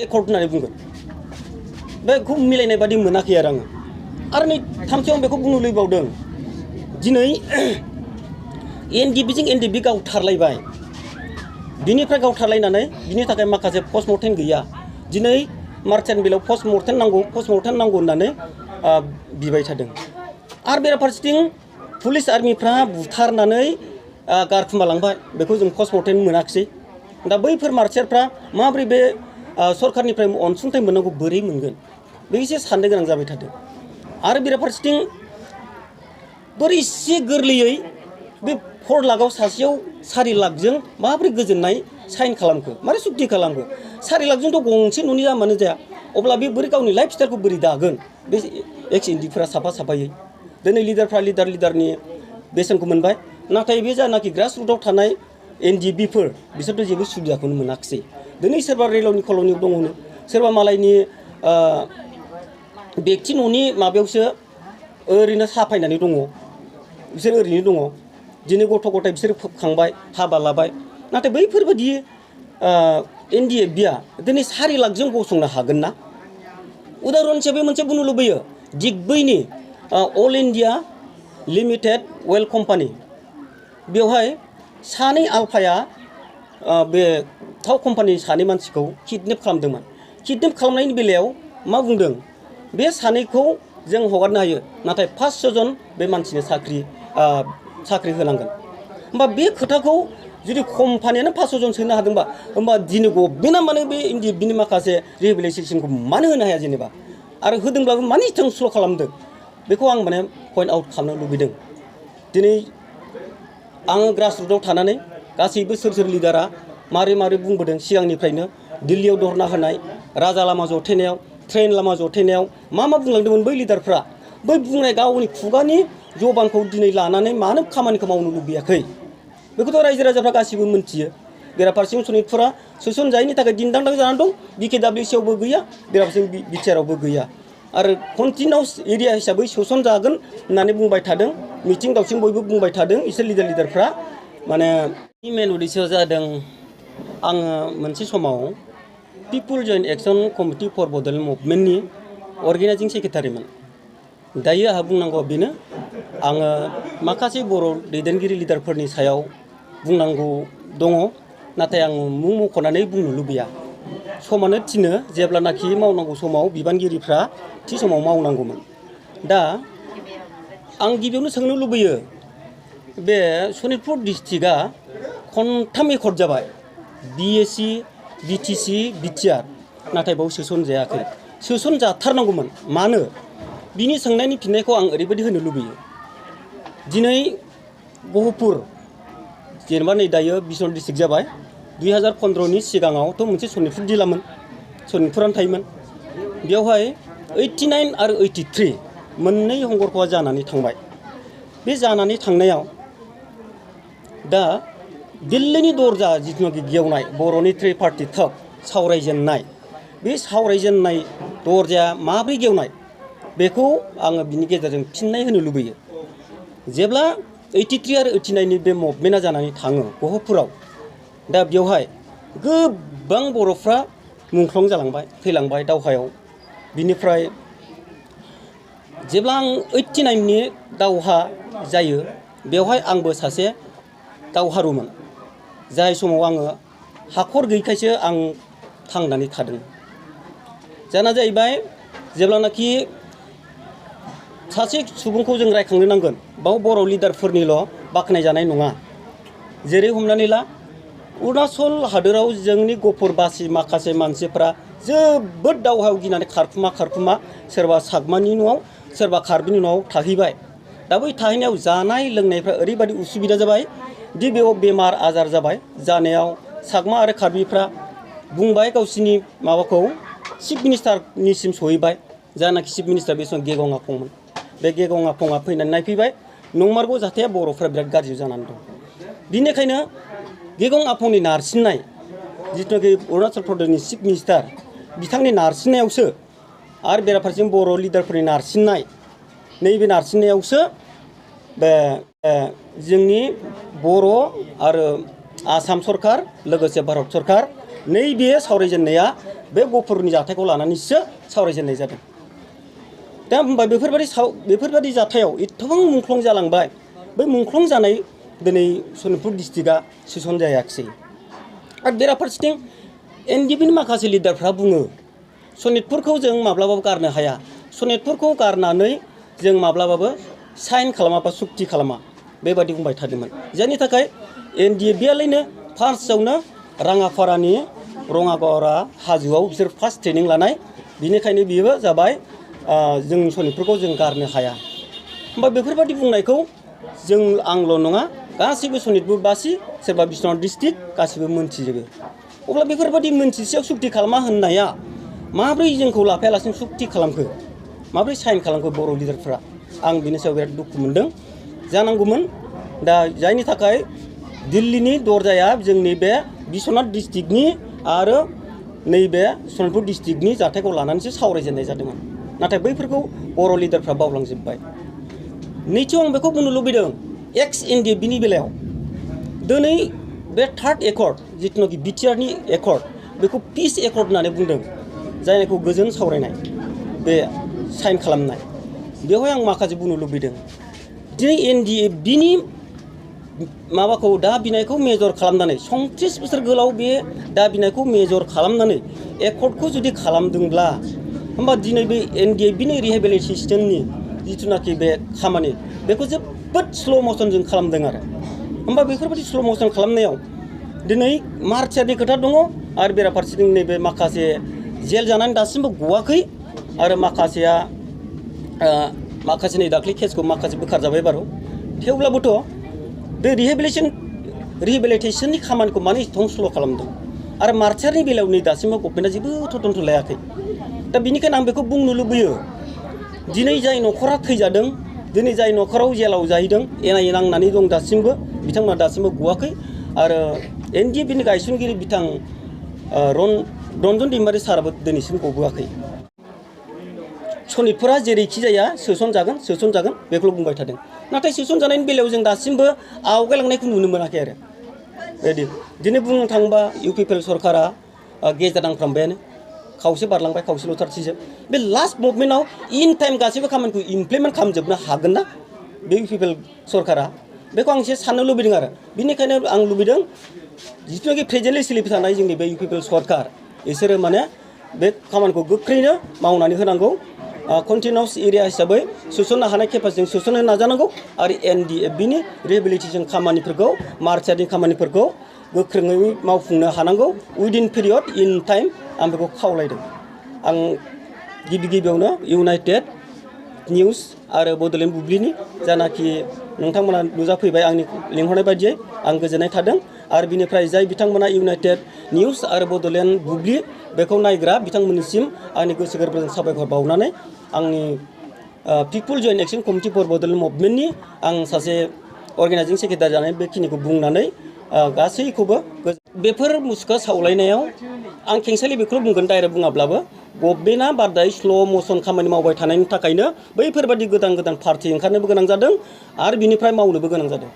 Accord होननानै बुंगोन बेखौ मिलायनाय बादि मोनाखै आरो नै थामथियाव बेखौ बुंनो लुबैबावदों दिनै एनडिपिजों एनडिपि गावथारलायबाय बिनिफ्राय गावथारलायनानै बिनि थाखाय माखासे पस्टमर्टेम गैया दिनै मार्चेन्ट बिलाव पस्टमर्टेम नांगौ होननानै बिबाय थादों आरो बेराफारसेथिं पुलिस आर्मिफ्रा बुथारनानै गारखुमालांबाय बेखौ जों पस्टमर्टेम मोनाखिसै दा बैफोर मार्चियारफ्रा माबोरै बे सरकारनिफ्राय अनसुंथाइ मोननांगौ बोरै मोनगोन बे एसे साननो गोनां जाबाय थादों आरो बेराफारसेथिं बोरै एसे गोरलैयै बे 4 लाखआव सासेयाव 4 लाखजों माबोरै गोजोननाय साइन खालामखो मारै सुक्ति खालामखो 4 लाखजोंथ' गंसे न'नि दामानो जाया अब्ला बे बोरै गावनि लाइफ स्टाइलखौ बोरै दागोन बे एक्स एनडिपिफोरा साफायै दिनै लिडारफ्रा लिडारनि बेसेनखौ मोनबाय नाथाय बे जानाखि ग्रासरुटआव थानाय एनडिपिफोर बिसोरथ' जेबो सुबिदाखौनो मोनाखिसै दिनै सोरबा रेलनि कल'नियाव दङ सोरबा मालायनि बेक्ति न'नि माबायावसो ओरैनो साफायनानै दङ बिसोर ओरैनो दङ दिनै गथ' गथाय बिसोर खांबाय हाबा लाबाय नाथाय बैफोरबायदि एनडिएफबिआ दिनै 4 लाखजों गसंनो हागोन ना उदाहरन हिसाबै मोनसे बुंनो लुबैयो दिग्बैनि अल इन्डिया लिमिटेड अइल कम्पानि बेवहाय सानै आलफाया बे थाव कम्पानि सानै मानसिखौ किडनेप खालामदोंमोन किडनेप खालामनायनि बेलायाव मा बुंदों बे सानैखौ जों हगारनो हायो नाथाय 500 जन बे मानसिनो साख्रि होनांगोन होमबा बे खोथाखौ जुदि कम्पानियानो 500 जन सोनो हादोंबा होमबा दिनै गभर्नमेन्टआ माने बे एनडिएफबिनि माखासे रिहेबिलिटेसनखौ मानो होनो हाया जेनेबा आरो होदोंब्लाबो मानि थाखाय स्ल' खालामदों बेखौ आं माने पइन्ट आउट खालामनो लुबैदों दिनै आङो ग्रासरुटआव थानानै गासैबो सोर लिडारा मारै बुंबोदों सिगांनिफ्रायनो दिल्लीयाव धरना होनाय राजा लामा जथायनायाव ट्रेन लामा जथायनायाव मा बुंलांदोंमोन बै लिडारफ्रा बै बुंनाय गावनि खुगानि जबानखौ दिनै लानानै मानो खामानिखौ मावनो लुबैयाखै बेखौथ' रायजो राजाफ्रा गासिबो मिन्थियो बेराफारसेथिं सनितपुरा सोसनजायैनि थाखाय दिनदांदां जानानै दं बिकेडब्लिउसियावबो गैया बेराफारसेथिं बिटिआरआवबो गैया आरो कन्टिनिउस एरिया हिसाबै सोसनजागोन होननानै बुंबाय थादों मिथिं दावथिं बयबो बुंबाय थादों इसोर लिडारफ्रा माने मेन उद्देश्यआ जादों आङो मोनसे समाव people joint action committee for Bodoland मुभमेन्टनि अर्गेनाइजिं सेक्रेटारिमोन दायो आंहा बुंनांगौ बेनो आङो माखासे बर' दैदेनगिरि लिडारफोरनि सायाव बुंनांगौ दङ नाथाय आं मुं मख'नानै बुंनो लुबैया समानो थिनो जेब्लानाखि मावनांगौ समाव बिबानगिरिफ्रा थि समाव मावनांगौमोन दा आं गिबियावनो सोंनो लुबैयो बे सनितपुर डिस्ट्रिक्टआ खनथाम एकर्ड जाबाय बिएसि बिटिसि बिटिआर नाथाय बाव सोसनजायाखै सोसनजाथारनांगौमोन मानो बिनि सोंनायनि फिननायखौ आं ओरैबायदि होनो लुबैयो दिनै गहपुर जेनेबा नै दायो बिश्वनाथ डिस्ट्रिक्ट जाबाय 2015नि सिगाङावथ' मोनसे सनितपुर जिल्लामोन सनितपुरानो थायोमोन बेवहाय 89 आरो 83 मोननै हंगरख'आ जानानै थांबाय बे जानानै थांनायाव दा दिल्लीनि दरजा जिथुनाखि गेवनाय बर'नि ट्रिपार्टि थक सावरायजेननाय बे सावरायजेननाय दरजाया माब्रै गेवनाय बेखौ आङो बिनि गेजेरजों फिननाय होनो लुबैयो जेब्ला 83 आरो 89नि बे मुभमेन्टआ जानानै थाङो गहपुराव दा बेवहाय गोबां बर'फ्रा मुंख्लं जालांबाय थैलांबाय दावहायाव बिनिफ्राय जेब्ला आं 89नि दावहा जायो बेवहाय आंबो सासे दावहारुमोन जाय समाव आङो हाखर गैयैखायसो आं थांनानै थादों जाना जाहैबाय जेब्लानाखि सासे सुबुंखौ जों रायखांनो नांगोन बाव बर' लिडारफोरनिल' बाख्नाय जानाय नङा जेरै हमनानै ला अरुणाचल हादोराव जोंनि गफुरबासि माखासे मानसिफ्रा जोबोद दावहायाव गिनानै खारखुमा सोरबा सागमानि न'आव सोरबा कार्बिनि न'आव थाहैबाय दा बै थाहैनायाव जानाय लोंनायफ्रा ओरैबायदि उसुबिदा जाबाय दि बेयाव बेमार आजार जाबाय जानायाव सागमा आरो कार्बिफ्रा बुंबाय गावसिनि माबाखौ चिफ मिनिस्टारनिसिम सहैबाय जानाखि चिफ मिनिस्टार बे समाव गेगं आफंमोन बे गेगं आफंआ फैनानै नायफैबाय नंमारगौ जाथाया बर'फ्रा बिराद गाज्रि जानानै दं बिनिखायनो गेगं आफंनि नारसिननाय जिथुनाखि अरुणाचल प्रदेशनि चिफ मिनिस्टार बिथांनि नारसिननायावसो आरो बेराफारसेजों बर' लिडारफोरनि नारसिननाय नैबे नारसिननायावसो बे जोंनि बर' आरो आसाम सरकार लोगोसे भारत सरकार नैबे सावरायजेननाया बे गहपुरनि जाथायखौ लानानैसो सावरायजेननाय जादों। दा होमबा बेफोरबायदि जाथायाव एथबां मुंख्लं जालांबाय, बै मुंख्लं जानाय दिनै सनितपुर डिस्ट्रिक्टआ सोसन जायाखिसै। आरो बेराफारसेथिं एनडिएफबिनि माखासे लिडारफ्रा बुङो सनितपुरखौ जों माब्लाबाबो गारनो हाया, सनितपुरखौ गारनानै जों माब्लाबाबो साइन खालामा बा सुक्ति खालामा, बेबादि बुंबाय थादोंमोन। जायनि थाखाय एनडिएफबिआलायनो फार्स्टआवनो राङापारानि रङागरा हाजोआव बिसोर फार्स्ट ट्रेनिं लानाय, बिनिखायनो बियो जाबाय जों सनितपुरखौ जों गारनो हाया। होमबा बेफोरबादि बुंनायखौ जों आंल' नङा गासैबो सनितपुरबासि सोरबा बिश्वनाथ डिस्ट्रिक्ट गासैबो मोनथिजोबो। अब्ला बेफोरबादि मोनथिसेयाव सुक्ति खालामा होननाया माब्रै जोंखौ लाफायालासिनो सुक्ति खालामखो, माब्रै साइन खालामखो बर' लिडारफ्रा, आं बिनि सायाव बिराद दुखु मोनदों। जानांगौमोन दा जायनि थाखाय दिल्लीनि दरजाया जोंनि बे बिश्वनाथ डिस्ट्रिक्टनि आरो नैबे सनितपुर डिस्ट्रिक्टनि जाथायखौ लानानैसो सावरायजेननाय जादोंमोन। नाथाय बैफोरखौ बर' लिडारफ्रा बावलांजोब्बाय। नैथियाव आं बेखौ बुंनो लुबैदों एक्स एनडिएफबिनि बेलायाव दिनै बे थार्ड एकर्ड जिथुनाखि बिटिआरनि एकर्ड बेखौ पिस एकर्ड होननानै बुंदों, जायखौ गोजोन सावरायनाय बे साइन खालामनाय। बेवहाय आं माखासे बुंनो लुबैदों दिनै एनडिएफबिनि माबाखौ दा बिनायखौ मेजर खालामनानै 37 बोसोर गोलाव बे दा बिनायखौ मेजर खालामनानै एकर्डखौ जुदि खालामदोंब्ला होमबा दिनै बे एनडिएफबिनि रिहेबिलिटेसननि जिथुनाखि बे खामानि बेखौ जोबोद स्ल' मसनजों खालामदों आरो। होमबा बेफोरबायदि स्ल' मसन खालामनायाव दिनै मार्चारनि खोथा दङ आरो बेराफारसेथिं नैबे माखासे जेल जानानै दासिमबो गवाखै आरो माखासे नै दाख्लै केसखौ माखासे बोखारजाबाय बारु, थेवब्लाबोथ' बे रिहेबिलिटेसननि खामानिखौ मानो एथबां स्ल' खालामदों आरो मार्चारनि बेलायाव नै दासिमबो गभर्नमेन्टआ जेबो तदन्त लायाखै। दा बेनिखायनो आं बेखौ बुंनो लुबैयो दिनै जाय न'खरा थैजादों, दिनै जाय न'खराव जेलाव जाहैदों, एनायै नांनानै दं दासिमबो, बिथांमोना दासिमबो गवाखै आरो एनडिएफबिनि गायसनगिरि बिथां रन्जन दैमारि साराबो दिनैसिम गबोआखै। सनितपुरा जेरैखि जाया सोसनजागोन बेखौल' बुंबाय थादों। नाथाय सोसनजानायनि बेलायाव जों दासिमबो आवगायलांनायखौ नुनो मोनाखै आरो। बेबायदि दिनै बुंनो थाङोबा इउपिपिएल सरकारा गेजेर नांफ्रामबायानो, खावसे बारलांबाय खावसेल' थारसैसो। बे लास्ट मुभमेन्टआव इन टाइम गासैबो खामानिखौ इमप्लिमेन्ट खालामजोबनो हागोन ना बे इउपिपिएल सरकारा, बेखौ आं एसे साननो लुबैदों आरो। बिनिखायनो आं लुबैदों जिथुनाखि प्रेजेन्टलि सोलिबाय थानाय जोंनि बे इउपिपिएल सरकार बिसोरो माने बे खामानिखौ गोख्रैनो मावनानै होनांगौ। कन्टिनिउस एरिया हिसाबै सोसननो हानाय केपासिटिजों सोसननो नाजानांगौ आरो एनडिएफबिनि रिहेबिलिटेसन खामानिफोरखौ मार्चारनि खामानिफोरखौ गोख्रोङै मावफुंनो हानांगौ उइदिन पिरियड इन टाइम, आं बेखौ खावलायदों। आं गिबियावनो इउनाइटेड निउस आरो बड'लेण्ड बुब्लिनि जानाखि नोंथांमोना नुजाफैबाय आंनि लिंहरनाय बायदियै आं गोजोननाय थादों आरो बिनिफ्राय जाय बिथांमोना इउनाइटेड निउस आरो बड'लेण्ड बुब्लि बेखौ नायग्रा बिथांमोननिसिम आंनि गोसो गोरबोजों साबायखर बावनानै आंनि people joint action committee for Bodoland मुभमेन्टनि आं सासे अर्गेनाइजिं सेक्रेटारि जानानै बेखिनिखौ बुंनानै गासैखौबो बेफोर मुसुखा सावलायनायाव आं खेंसालि बेखौल' बुंगोन डाइरेक्ट बुङाब्लाबो गभर्नमेन्टआ बाराद्राय स्ल' मसन खामानि मावबाय थानायनि थाखायनो बैफोरबादि गोदान पार्टि ओंखारनोबो गोनां जादों आरो बिनिफ्राय मावनोबो गोनां जादों।